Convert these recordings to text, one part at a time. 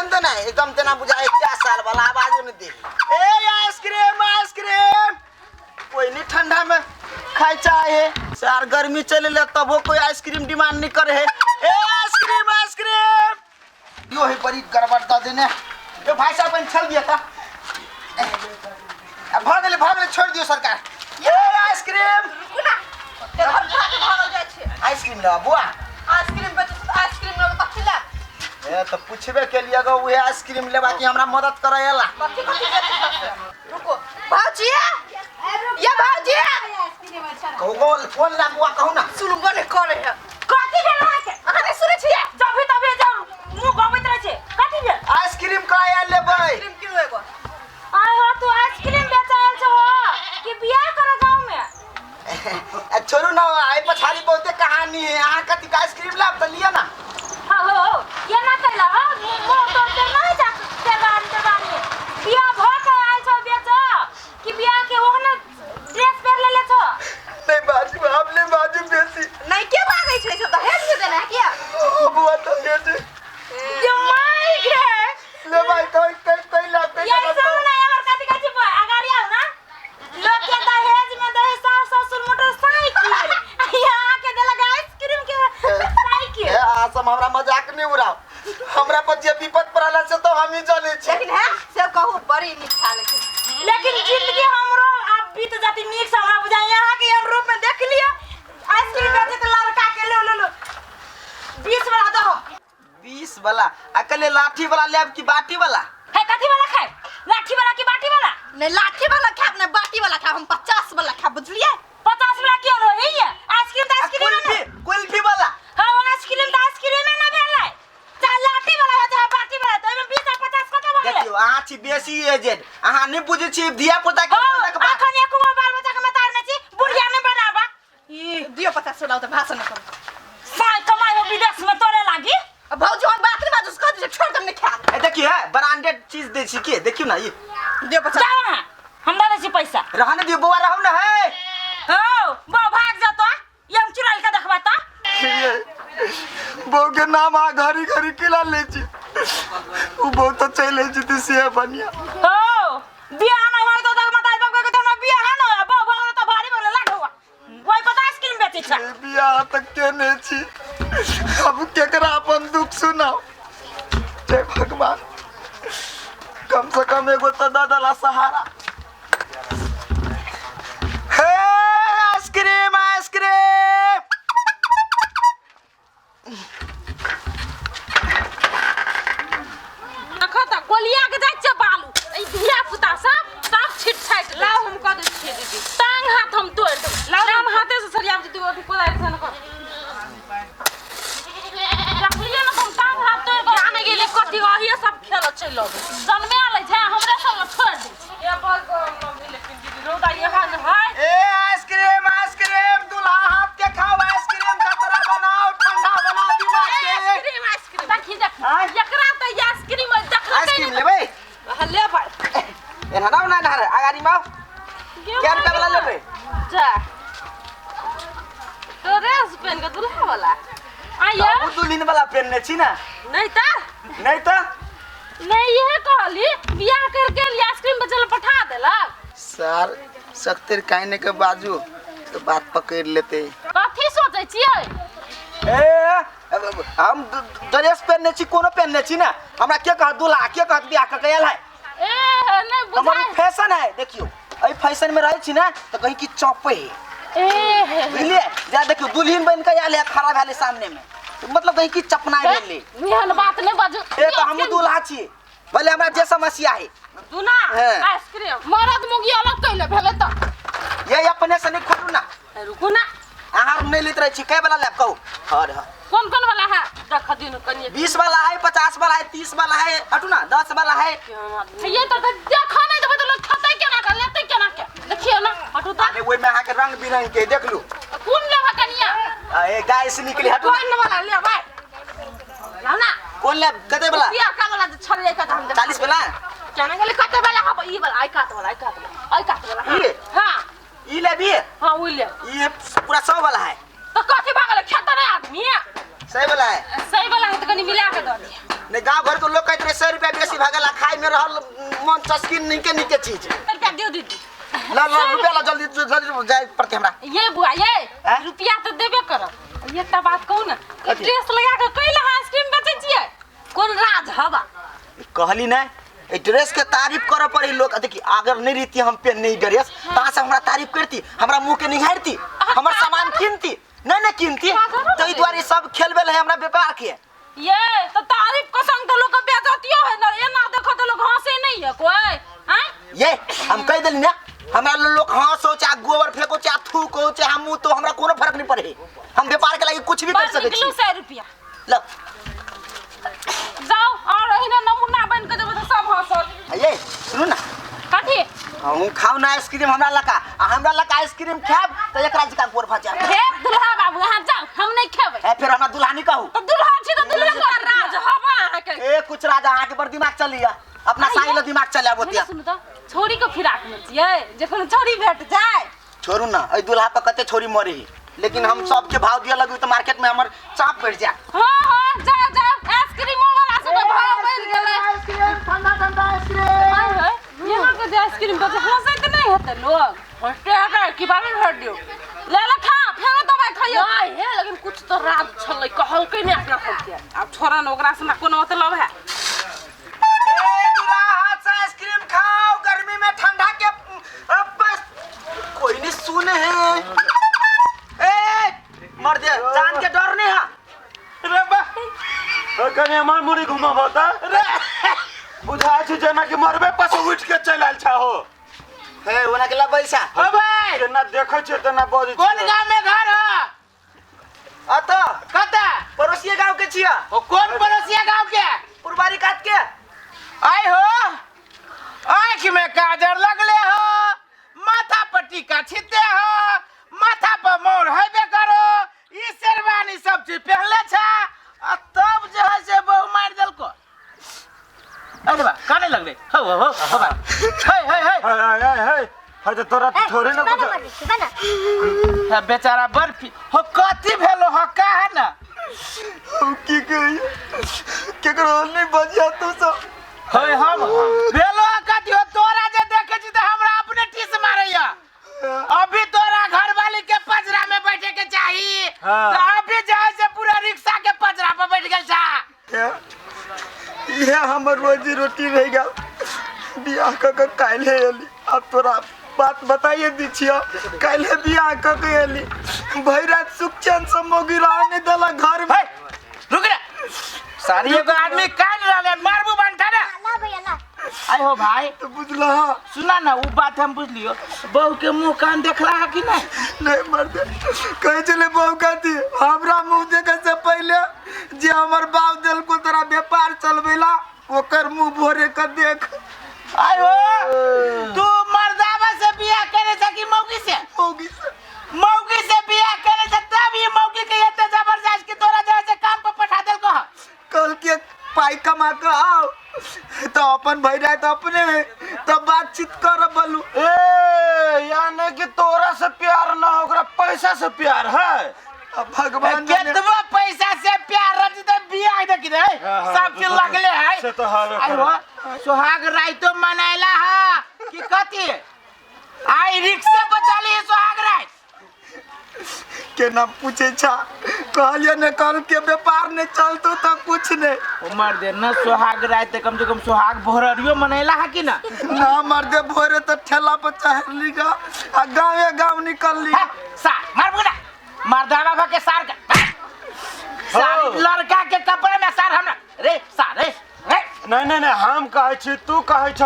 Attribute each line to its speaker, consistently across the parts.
Speaker 1: भाषण देना है एकदम तेना बुझाए क्या साल वाला आवाज नहीं दे। ए आइसक्रीम आइसक्रीम, कोई नहीं ठंडा में खाए चाहे सर, गर्मी चले ले तबो कोई आइसक्रीम डिमांड नहीं करे है। ए आइसक्रीम आइसक्रीम, यो है बड़ी गड़बड़ दऽ देने। यो भाई साहब कनि छल दिया था। भऽ गेलै भऽ गेलै, छोड़ि दियौ सरकार। ए आइसक्रीम,
Speaker 2: रुकू ना, तेरे भागे भागल जाइ छै।
Speaker 1: आइसक्रीम लेबा बुआ?
Speaker 2: आइसक्रीम बेचै छै तऽ आइसक्रीम लेबै, कथी लेब?
Speaker 1: ए तऽ पुछबे केलियै गो, उहे आइसक्रीम लेबा कि हमरा मदद करऽ एला।
Speaker 2: कथी कथी बेचै छै से? रुको भाउजी, ये भाउजी
Speaker 1: कहू गो कोन लेब बुआ, कहू ना।
Speaker 2: सुनबो नहि करै है।
Speaker 3: कथी भेल अहाँके?
Speaker 2: अहाँ नहि सुनै छियै?
Speaker 3: जभी तभी जब मुँह गमैत रहै छै, कथी भेल?
Speaker 1: आइसक्रीम कहाँ लेबै?
Speaker 2: आइसक्रीम किनु एगो।
Speaker 3: आय हो, तू आइसक्रीम बेचै आयल छहो कि बियाह करऽ गाँव में?
Speaker 1: आ छोड़ू ना, आइ पछाड़ी बहुते कहानी है। अहाँ कथी के आइसक्रीम लाब तऽ लिअ ना।
Speaker 3: हाँ हो, ये ना कैला हो, मुँह तोड़ के नहीं जा तेरवानी तेरवानी। बियाह भ के आयल छौ बेच कि बियाह के ओहने ड्रेस पहिर लेले छौ?
Speaker 1: नहीं बाजू, हम नहीं बाजू बेसी।
Speaker 2: नहि के बाजै छै सब दहेज में देना है किया?
Speaker 1: ओ बुआ तो ये जे
Speaker 3: ये माय गे।
Speaker 1: ले भाई कोई कोई कोई लाब कोई
Speaker 3: ये सब ना हमर कथी कहै छै बुआ, अगाड़ी आउ ना। लोग के दहेज में दहे सास ससुर मोटरसाइकिल, यहाँ के देलक आइसक्रीम के साइकिल।
Speaker 1: ए आसम हमरा मजाक नहीं उड़ाओ, हमरा पर जे विपद पड़ल से तो हम ही जानै छी।
Speaker 2: लेकिन है से कहू बड़ी नीक था, लेकिन
Speaker 3: लेकिन जिंदगी हमरो आब बीत जाती नीक से हमरा बुझाइ। यहाँ के एहन रूप में देख लियो आइसक्रीम बेचे के लड़का के। लो लो लो, 20 वाला दहो।
Speaker 1: 20 वाला आ कहले लाठी वाला लेब कि बाटी वाला?
Speaker 3: है कथी वाला खाए, लाठी वाला की बाटी वाला?
Speaker 2: नहीं लाठी वाला खाब नहीं बाटी वाला खाब, हम 50 वाला खाब, बुझलिए?
Speaker 3: 50 वाला क्यों रही है? आइसक्रीम तो
Speaker 1: आ
Speaker 3: आइसक्रीम है ना।
Speaker 1: कुल्फी, कुल्फी वाला।
Speaker 3: हाँ आइसक्रीम तो आइसक्रीम है ना भेलै, चाहे लाठी वाला हो चाहे बाटी वाला, तो एहिमे 20 आ 50 कत भऽ गेलै?
Speaker 1: देखियौ अहाँ छी बेसी एजेड, अहाँ नहि बुझै छी धिया पुता के
Speaker 3: हँ
Speaker 1: मोनक बात।
Speaker 3: अखन एको गो बाल बच्चा के मतार नहि छी, बुढ़िया नहि बनाबा। ई
Speaker 2: दियो 50 वाला तऽ भाषण नहि करू।
Speaker 3: साय कमाई हो विदेश में तोरे लागी।
Speaker 2: अब भौजी हम बात नहीं बाजू, कह दे छोड़ दम नहीं खाब।
Speaker 1: ए देखियौ है ब्रांडेड चीज दै छी के, देखियौ ना ई।
Speaker 2: दियो 50।
Speaker 3: जाओ अहाँ, हम दऽ दै छी पैसा।
Speaker 1: रहने दियौ बौआ, रहू ना है।
Speaker 3: हौ बौ भाग जतो, ये हम चुड़ैल के देखबा तऽ।
Speaker 1: बहू के नाम आ घड़ी घड़ी केला ले छी, उ बहुत तो चले जेतै से बढ़िया।
Speaker 3: हौ बियाह नहि होय तो देख मताई बाप के तो हमरा बियाह न होय, बौ भाग तो भारी बोले लाग हुआ। ओहि पर आइसक्रीम बेचै छै।
Speaker 1: ए बियाह तक केने छी, अब केकरा अपन दुख सुनाओ। जय भगवान, कम से कम एगो तो दऽ देला सहारा। हे आइसक्रीम आइसक्रीम,
Speaker 4: देखो तऽ गोलिया के जाइ छियै बालू, ई धिया पुता सब सब छिट छाटि
Speaker 5: लाउ हम कऽ दै छियै दीदी।
Speaker 4: टांग हाथ हम तोड़ि देबै।
Speaker 5: लाउ हम हाथे से सरियाब दीदी, अथी कोदारि से न कर।
Speaker 4: देखलियै ने हम टांग हाथ तोड़ि कऽ
Speaker 5: जाने गेलै कथी अहिए सब खेलऽ चलि अबै
Speaker 4: जनमे लै छै, हमरे सब लग छोड़ि दै छै।
Speaker 5: ये बड़ गरम भेलै लेकिन दीदी रौदा एहन है।
Speaker 1: ए आइसक्रीम आइसक्रीम, दूल्हा हाथ के खाओ आइसक्रीम, जतरा बनाओ ठंडा बनाओ दिमाग के।
Speaker 4: आइसक्रीम आइसक्रीम देखी देखी
Speaker 1: आँय?
Speaker 4: एकरा तऽ आइसक्रीम देखलकै
Speaker 1: आइसक्रीम
Speaker 4: नहि।
Speaker 1: लेबै?
Speaker 4: लेबै।
Speaker 1: एना ना ना ना अगाड़ी में आओ। क्या रुपया वाला लेबै?
Speaker 4: जा तो ड्रेस पहन के दुल्हा वाला आइए।
Speaker 1: उ दुल्हन वाला पेनने छी ना?
Speaker 4: नहीं तऽ
Speaker 1: नहीं तऽ
Speaker 4: नहीं, इहे कहली बियाह करके लिए आइसक्रीम बेचै लए पठा देलक।
Speaker 1: सर सकते काहे के बाजू तो बात पकड़ लेते।
Speaker 4: कथी सोचै छियै?
Speaker 1: ए हम ड्रेस पहनने छी, कोनो पहनने छी ना, हमरा के कहत दूल्हा, के कहत बियाह क के आयल है?
Speaker 4: ए नहीं
Speaker 1: हमर
Speaker 4: बुझाइ
Speaker 1: फैशन है, देखियो एहि फैशन में रहै छी ना तो कहीं की चौपे है।
Speaker 4: ए
Speaker 1: बुझलिए? जा देखियो दुल्हन बन के आयल है, खड़ा भेले सामने में, तो मतलब कहीं की चपनाय भेले।
Speaker 4: एहन बात नहीं बाजू।
Speaker 1: ए तो हमहूँ दूल्हा छी, भले हमरा जे समस्या है।
Speaker 4: तू ना
Speaker 1: हाँ।
Speaker 4: आइसक्रीम मरद मुगी अलग कैले भेलै तऽ।
Speaker 1: ये अपने से नहीं खोलू ना।
Speaker 4: रुकू ना।
Speaker 1: अहाँ नहीं लेत रहै छी, कै वाला लेब कहू? हर हर
Speaker 4: कौन कौन वाला है देख दियौ कनिए।
Speaker 1: 20 वाला है, 50 वाला है, 30 वाला है, हटू ना 10 वाला है।
Speaker 4: ये तो देखो नहीं देबै तऽ लोग खेतै केना के लेतै केना के, देखियौ ना हटू तऽ।
Speaker 1: अरे ओहिमे अहाँके रंग बिरंग के देख लू।
Speaker 4: कोन लेबै कनिया?
Speaker 1: ए गाय से निकली हटू ना।
Speaker 4: कोन वाला लेबै? लाउ ना।
Speaker 1: कोन लेब, कते वाला?
Speaker 4: पियरका वाला जे छलै कत हम
Speaker 1: 40 वाला?
Speaker 4: केना गेलै कते वाला हब? ई वाला, आई कात वाला, आई कात वाला, आई कात वाला। हाँ।
Speaker 1: ई?
Speaker 4: हाँ।
Speaker 1: ई लेबी?
Speaker 4: हाँ उ लेब।
Speaker 1: ई पूरा 100 वाला है।
Speaker 4: तो कथी भऽ गेलै, खेतै नहि आदमी?
Speaker 1: सही वाला है।
Speaker 4: सही वाला है तऽ कनि मिला के दऽ दिअ।
Speaker 1: नहीं गांव घर के लोग कहते रहे 100 रुपया बेसी भगला खाए में रहल मन चस्की निके निके चीज।
Speaker 4: रुपया दियो दीदी।
Speaker 1: ला ला रुपया ला जल्दी जल्दी जाए पड़ते हमरा।
Speaker 4: ये बुआ ये
Speaker 1: हैं?
Speaker 4: रुपया तो देबे करब। ये त बात कहू ना,
Speaker 1: कथी?
Speaker 4: ड्रेस लगा के कैला आइसक्रीम बेचै छियै? कोन राज हवा?
Speaker 1: कहली ना ए ड्रेस के तारीफ करे पड़ी लोग। देखी अगर नहीं रहती हम पे नहीं ड्रेस तहाँ से हमरा तारीफ करती, हमरा मुंह के निहारती, हमर सामान कीनती नहीं नहीं कीनती। तो ई दुआरे सब खेलबे है हमरा व्यापार के।
Speaker 4: ये तो तारीफ के संग तो लोग के बेइज्जतियो है ना, ये ना देखो तो लोग हंसे नहीं है कोई। हैं
Speaker 1: ये हम कह देली ना हमरा लोग हंसो चाहे गोबर फेंको चाहे थूको चाहे मुंह, तो हमरा कोनो फर्क नहीं पड़े। हम व्यापार के लागी कुछ भी कर सके
Speaker 4: निकलू
Speaker 1: छी।
Speaker 4: 100 रुपया
Speaker 1: लो
Speaker 4: जाओ और एहिना नमूना बन के देबो तो सब हंसत।
Speaker 1: ये सुनू ना
Speaker 4: कथी?
Speaker 1: हम खाओ ना आइसक्रीम हमरा लका, आ हमरा लका आइसक्रीम खाब तो एकरा जका गोर भ जाब।
Speaker 4: हे दुल्हा बाबू अहाँ जाओ, हम नहीं खेबै।
Speaker 1: ए फिर हमरा दुल्हा नहीं कहू।
Speaker 4: तो दुल्हा छी तो दुल्हा का राज हवा अहाँ के।
Speaker 1: ए कुछ राजा अहाँ के बड़ दिमाग चलिया, अपना साई ल दिमाग चलाबो
Speaker 4: सुनू सुनू तो छोरी के फिराक में छियै, जखन छोरी भेट जाए।
Speaker 1: छोड़ू ना ए दुल्हा पर कते छोरी मरी, लेकिन हम सबके भाव दिया लगू तो मार्केट में हमर चाप पड़ जाए।
Speaker 4: हां हां जाओ जाओ आइसक्रीम वाला सब भाव बढ़ गेलै।
Speaker 1: आइसक्रीम ठंडा ठंडा आइसक्रीम।
Speaker 4: आय है यहाँ के जे आइसक्रीम बेचे हंसैत नहीं हेतै लोग। हंसते हेतै कि बाबे भर दियो, ले ले खा फेरो दवाई खइयो। नहीं हे लेकिन कुछ तो राज छलै, कहलकै नहि अपना सबके। आब छोड़ा न ओकरा से हमरा कोनो मतलब है।
Speaker 1: ए दुल्हा हाथ से आइसक्रीम खाओ गर्मी में ठंडा के बस कोई नहीं सुने है। ए मर दे जान के डर नहीं है।
Speaker 6: रे बा कनी हमर मुड़ी घुमाबो त रे बुझाय छै जेना कि मरबे पास उठ के चलि आयल छा हो।
Speaker 1: हे ओना के लबै छा।
Speaker 6: हो भाई जेना देखै छै तेना बजै छै।
Speaker 7: कोन गांव में घर है?
Speaker 1: अत
Speaker 7: कता?
Speaker 1: पड़ोसिया गांव के छिया।
Speaker 7: ओ कोन पड़ोसिया गांव के?
Speaker 1: पुरबारी कात के।
Speaker 7: आय हो आँख में काजर लगले हो, माथा पर टीका छिते हो, माथा पर मोर हेबे करो, ई शेरवानी सब चीज पहनले छा आ तब जे है से बहु मार देलको। अरे बा काने लगले हो हो हो हो बा हे हे हे
Speaker 6: हे हे हे हे त तोरा थोड़े ना कुछ
Speaker 7: हे बेचारा बर्फी हो कथी भेलो हो का है ना
Speaker 1: हम की कहियो केकरो नहीं बजिया तू सब।
Speaker 7: हे हम भेलो कथी हो तोरा जे देखे छी त हमरा अपने टीस मारैया। अभी तोरा घरवाली के पजरा में बैठे के चाही।
Speaker 6: हाँ।
Speaker 7: तो अभी जाए से पूरा रिक्शा के पजरा पर बैठ गेल छा।
Speaker 1: ये हमर रोजी रोटी रह गेल। बियाह क के काल्हे एली, अब तोरा बात बताइए दी छियो। काल्हे बियाह क के एली, भरि रात सुख चैन से मोगी रह नहीं देला घर में।
Speaker 7: रुक रे सारी एगो आदमी कान रहले मारबू बनता ना। आय हो भाई
Speaker 1: तो बुझला
Speaker 7: सुना ना उ बात हम बुझलियो। बहू के मुंह कान देखला है कि नहीं?
Speaker 1: नहीं मर्द कहे चले बहू कहती हमरा मुंह देखे से पहले जे हमर बाप देलको तोरा व्यापार चलबेला ओकर मुंह भोरे के देख।
Speaker 7: आय हो तू मर्दावा से बियाह करे छ कि मौगी से?
Speaker 1: मौगी से।
Speaker 7: मौगी से बियाह करे छ तब ये मौगी के एते जबरदस्त कि तोरा जैसे काम पर पठा देलको ह।
Speaker 1: कल के पाई कमा के आओ तो अपन भाई रहे तो अपने तो बातचीत कर बोलू।
Speaker 6: ए यानी कि तोरा से प्यार ना ओकरा पैसा से प्यार है।
Speaker 1: अब भगवान
Speaker 7: केतबो पैसा से प्यार रही त बियाह देखि रे सब चीज लगले है।
Speaker 6: से तो हवे
Speaker 7: आय हो सुहाग राइतो मनाइला है कि कथी? आई रिक्शा पर चली सुहाग रात
Speaker 1: के ना पूछे छा कहलिए ने कल के व्यापार ने चलतो तो कुछ नहीं।
Speaker 7: ओ मर दे ना सुहाग रात कम से कम सुहाग भोररियो मनाइला है कि ना?
Speaker 1: ना मर दे भोरे तो ठेला पर चढ़ लीगा आ गांवे गांव निकल ली।
Speaker 7: सार मार बुना मर्दावा भा के सार का सार लड़का के कपड़े में सार हमरा रे सार रे रे।
Speaker 6: नहीं नहीं नहीं हम कहै छी तू कहै छ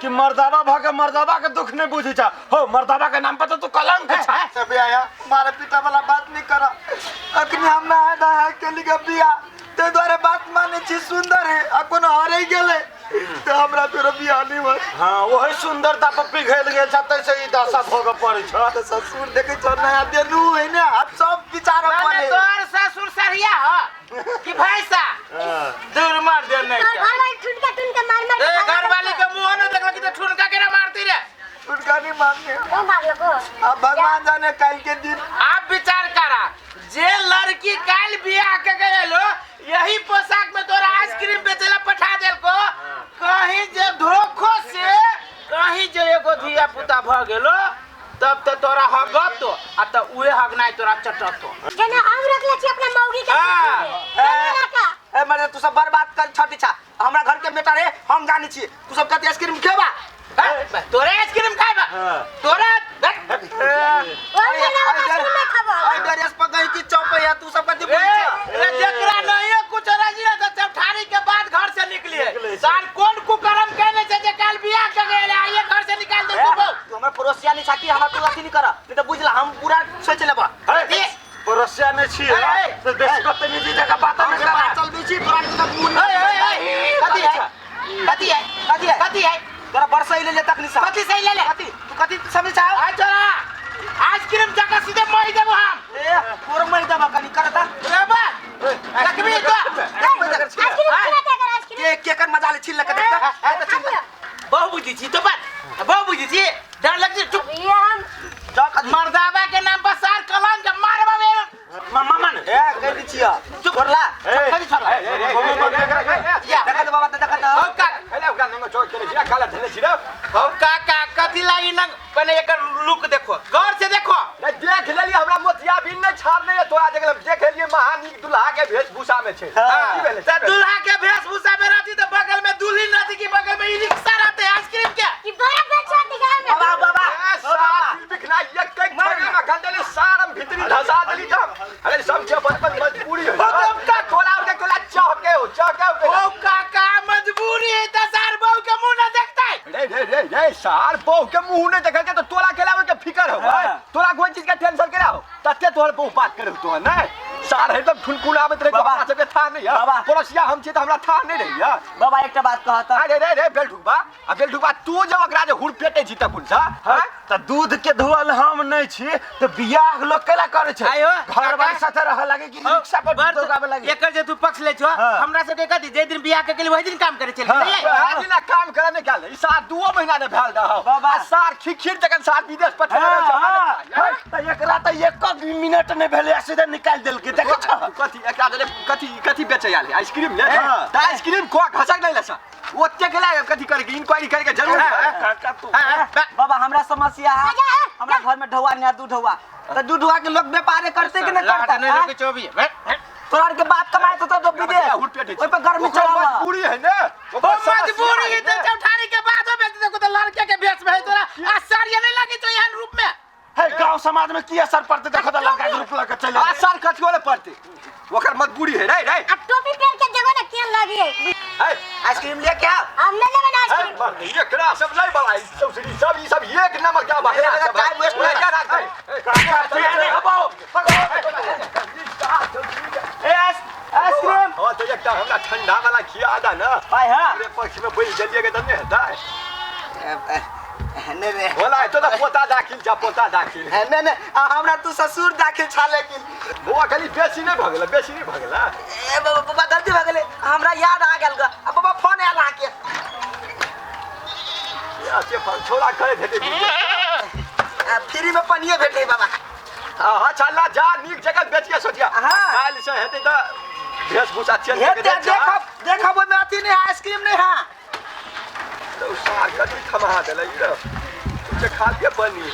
Speaker 6: कि मर्दावा भ के मर्दावा के दुख नहीं बुझै छ। हो मर्दावा के नाम पर तो तू कलंक छ।
Speaker 1: सब आया मारा पिता वाला बात नहीं करा। अखनी हम ना आया के लिगा बियाह ते द्वारे बात माने छी सुंदर है आ कोनो हरे गेले तो हमरा फेरो बियाह नहीं होय।
Speaker 6: हां वही सुंदरता पर पिघल गेल छ तैसे ई दशा भोग पड़ै छ।
Speaker 1: तो ससुर देखे छ नया देलू है ने अब सब विचार पड़े।
Speaker 7: तोर ससुर सरिया ह कि भैसा दूर मार दे नहीं
Speaker 3: घर वाली ठुनका ठुनका मार मार
Speaker 7: ए घर वाली के मुंह न देखल कि त ठुनका के ना मारती रे।
Speaker 1: ठुनका नहीं मारने
Speaker 3: ओ मारलको।
Speaker 1: अब भगवान जाने कल के दिन।
Speaker 7: आप विचार करा जे लड़की काल बियाह के गएलो यही पोशाक में तोरा आइसक्रीम बेचेला पठा देलको। कहीं जे धोखो से कहीं जे एगो धिया पुता भ गेलो तब त तोरा हगतो आ त उहे हगनाइ तोरा चटतो।
Speaker 3: जेना हम रखले छी अपना मौगी के।
Speaker 7: हाँ।
Speaker 3: रखा।
Speaker 1: ए मरे तू सब बर्बाद कर छठी छा, हमरा घर के बेटा रे हम जानी छी। तू सब कते आइसक्रीम खेबा?
Speaker 7: तोरे आइसक्रीम खाइबा तोरा।
Speaker 3: ओहि ना आइसक्रीम नहीं खाबो।
Speaker 1: आई ड्रेस पर गई की चौपैया तू सब कते बोलै छा?
Speaker 7: ए जेकरा नहीं कुछ राजी ना त चौठारी के बाद घर से निकलिए। सार कौन कुकर्म कहने छै जे काल बियाह के गेल आइए घर से निकाल दे तू।
Speaker 1: तू हमरा पड़ोसिया नहीं छा कि हमरा तू अथी नहीं कर, नहीं त बुझला हम पूरा सोच लेबा।
Speaker 6: पड़ोसिया नहीं छी तो बेसी बदतमीजी जगह बात नहीं करा।
Speaker 1: चल बे छी तोरा के मुंह।
Speaker 7: ए ए कथी है कथी है
Speaker 1: कथी है
Speaker 7: कथी है
Speaker 1: तोरा बरसई ले ले तखनी सा।
Speaker 7: कथी सही ले ले
Speaker 1: कथी तू कथी समझ छा?
Speaker 7: आ तोरा आइसक्रीम जगह सीधे मई देबो हम।
Speaker 1: ए तोर मई देबा कनी करता
Speaker 7: रे बा रखबी तो
Speaker 3: आइसक्रीम खिला दे कर आइसक्रीम।
Speaker 1: के केकर मजा ले छिल के देखता। ए त छिल
Speaker 7: बहु बुझी छी तो बात बहु बुझी छी डर लग छी चुप।
Speaker 3: ये हम
Speaker 7: मर्दाबा के नाम पर सार कलंक मारबा बे
Speaker 6: मामा मन
Speaker 1: ए कह दी छिया छोड़ला
Speaker 7: कथी छोड़ला
Speaker 1: देखा तो बाबा देखा तो
Speaker 7: हौ का
Speaker 8: हेले ओकरा नंग चोर केले छी काला धले छी रे।
Speaker 7: हौ काका कथी लागी नंग पहले एकर लुक देखो गौर से देखो।
Speaker 8: रे देख लेली हमरा मोतिया बिन नै छाड़ने ये तोरा देख देख लेलिए महानीक दुल्हा के वेशभूषा में छै। की भेलै?
Speaker 7: त दुल्हा के वेशभूषा में रहती त बगल में दुल्हन रहती कि बगल में ई रिक्शा रहते आइसक्रीम के
Speaker 3: कि बड़ा बेचा दिखा में।
Speaker 1: बाबा बाबा
Speaker 8: सार बिखना एक एक ठगे में खंडले सारम भीतरी धसा देली त। अरे सब के अपन अपन मजबूरी है।
Speaker 7: हो
Speaker 8: कोला और के कोला चहके हो चहके हो।
Speaker 7: ओ काका मजबूरी है त सार बहू के मुंह न देखतै।
Speaker 8: रे रे रे रे सार बहू के मुंह नहीं देखल के तो तोला के लावे के फिकर हो। तोला कोई चीज का टेंशन के हो तते तोहर बहू बात करे तो नहीं सार एकदम ठुनकुन आबत रहे हमरा सबके था नहीं है पड़ोसिया हम छी त हमरा था नहीं रही है।
Speaker 1: बाबा एकटा बात कहत।
Speaker 8: अरे रे रे बेलठुकबा आ बेलठुकबा तू जब ओकरा जे हुर पेटे छी त कुन सा
Speaker 6: त दूध के धोअल हम नहीं छी त बियाह लोग केला करे छै घर वाली साथे रह लागे कि रिक्शा पर दौड़ावे लागे।
Speaker 7: एकर जे तू पक्ष ले छो हमरा सबके कथी जे दिन बियाह के गेली वही दिन काम करे चल
Speaker 8: वही दिन काम करे ने काल ई सार 2 महीना ने भेल रह आ सार खिखिर जखन सार विदेश पठा
Speaker 6: त एकरा त एक मिनट नै भेलै सीधे निकाल देलकै। देखै छ
Speaker 8: कथी एकरा देले कथी कथी बेचै आले आइसक्रीम ले त आइसक्रीम को घसक नै लेसा ओते के लागे कथी करे के इंक्वायरी करे के जरूर
Speaker 6: काका तू।
Speaker 1: बाबा हमरा समस्या है, हमरा घर में ढौआ नहीं दू ढौआ त दू ढौआ के लोग व्यापारे करते कि नहीं करता?
Speaker 7: नहीं लोग चौबी
Speaker 1: तोरा के बाप कमाए तो तो विदेश ओइ पर गर्मी चढ़ावा
Speaker 8: मजबूरी है ना
Speaker 7: ओ मजबूरी है त चौठारी के बाद हो बेच देखो त लड़के के बेच में तोरा आ सार ये नहीं लगी तो एहन रूप में
Speaker 6: है गांव समाज में की असर पड़ते देखो त लड़का के रूप लके चले
Speaker 8: आ सार कथियो ले पड़ते ओकर मजबूरी है रे रे।
Speaker 3: अब टोपी पहन के देखो ना केन लगी है।
Speaker 1: आइसक्रीम लेके आओ।
Speaker 3: हम नहीं लेबै आइसक्रीम।
Speaker 8: एकरा सब नहीं बनाई सब सब ई सब एक नंबर का बात है।
Speaker 1: टाइम वेस्ट नहीं
Speaker 8: कर
Speaker 6: काका
Speaker 1: ए आइसक्रीम।
Speaker 8: हां तो एकटा हमरा ठंडा वाला खिया दा ना
Speaker 1: भाई। हां
Speaker 8: अरे पक्ष में बैठ जलिए के त नहीं हेतै
Speaker 1: नहीं रे
Speaker 8: होला तो पोता दाखिल जा पोता दाखिल
Speaker 1: नहीं नहीं हमरा तू ससुर दाखिल छा लेकिन
Speaker 8: बौआ खाली बेसी नहीं भगला बेसी नहीं भगला।
Speaker 1: ए बाबा गलती भ गेलै हमरा याद आ गेल ग। अब बाबा फोन आयल अहाँके
Speaker 8: या से फोन छोड़ा करे भेटे
Speaker 1: फ्री में पनिए भेटे बाबा।
Speaker 8: हां चला जा नीक जगह बेचिए सोचिया काल से हेतै त वेशभूषा चेंज
Speaker 1: हेतै। देखब देखब ओमे अथी नहीं आइसक्रीम नहीं है
Speaker 8: तो सार कथी थमा देलै रे जे खालिए बनी।